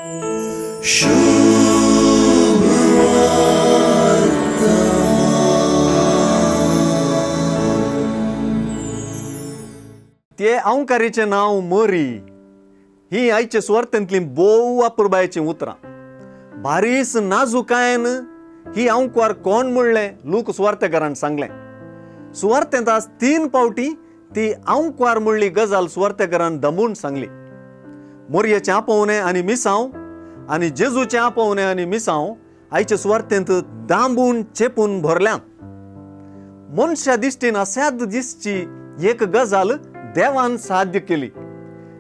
ते अंकारीचें नांव मरी. ही आयचे सुवार्थेंतलीं भोव अपुरबायेचीं उतरां. बारीस नाजुकायेन ही अंकवार कोण म्हणलें लूक सुवार्तेकारान सांगलें. सुवार्तेंत आज 3 फावटी ती अंकवार म्हणली गजाल सुवार्तेकारान दमून सांगली. मोरयेचें आपोवणें आनी मिसांव आनी जेजूचें आपोवणें आनी मिसांव आयचे सुवार्तेंत दांबून चेपून भरल्यात. मनशा दिश्टीन असाध्य दिसची एक गजाल देवान साध्य केली.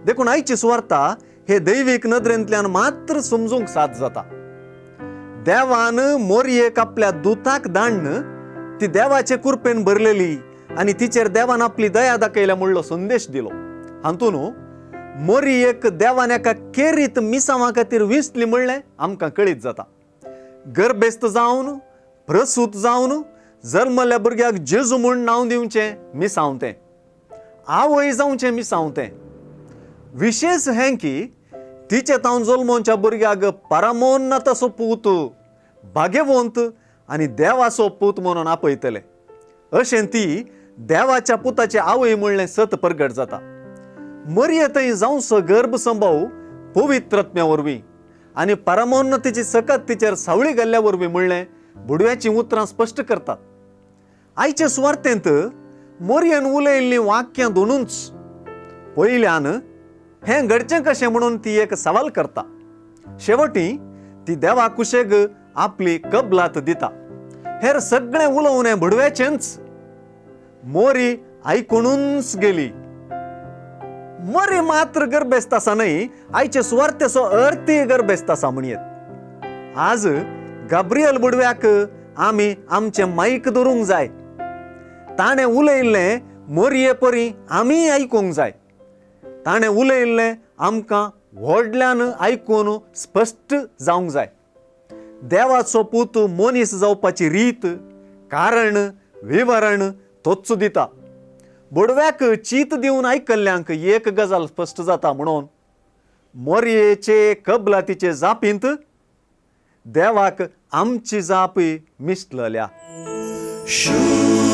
देखून आयची सुवार्ता हे दैवीक नदरेंतल्यान मात्र समजूंक साथ जाता. देवान मोरयेक आपल्या दुताक दाण्ण ती देवाचे कुरपेन भरलेली आनी तिचेर देवान आपली दया दाखयल्या म्हणलो संदेश दिलो. हातून मोरयेक देवान एका केरीत मिसांवा खातीर विंचली म्हणलें आमकां कळीत जाता. गर्भेस्त जावन प्रसूत जावन जल्मल्या भुरग्याक जेजू म्हूण नांव दिवचें मिसांव तें, आवय जावचें मिसांव तें. विशेश हें की तिचे तावन जल्मोवच्या भुरग्याक परमोन्नताचो पूत, भाग्यवंत आनी देवाचो पूत म्हणून आपयतले. अशें ती देवाच्या पुताची आवय म्हणलें सत प्रगट जाता. मरये थंय जावचो गर्भ संभव पवित्रत्म्या वरवीं आनी परमोन्नतीची सकत तिचेर सावळी घाल्ल्या वरवीं म्हणलें बुडव्याचीं उतरां स्पश्ट करतात. आयचे सुवार्तेंत मोरयेन उलयल्लीं वाक्यां दोनूच. पयल्यान हें घडचें कशें म्हणून ती एक सवाल करता. शेवटी ती देवा कुशेग आपली कबलात दिता. हेर सगळें उलोवणें भुडव्याचेंच. मोरी आयकुनूच गेली. मोरी मात्र गर्भेस्त आसा न्हय, आयचे सुवार्तेचो अर्थय गर्भेस्त आसा म्हणयेत. आज गाब्रियल बुडव्याक आमी आमचें मायक धरूंक जाय. ताणें उलयल्लें मोरये परी आमीय आयकूंक जाय. ताणें उलयल्लें आमकां व्हडल्यान आयकून स्पश्ट जावंक जाय. देवाचो पूत मनीस जावपाची रीत, कारण, विवरण तोच दिता. बोडव्याक चीत दिवन आयकल्ल्यांक एक गजाल स्पश्ट जाता म्हणून मोरयेचे कबलातीचे जापींत देवाक आमची जाप मिसलल्या. शुभ.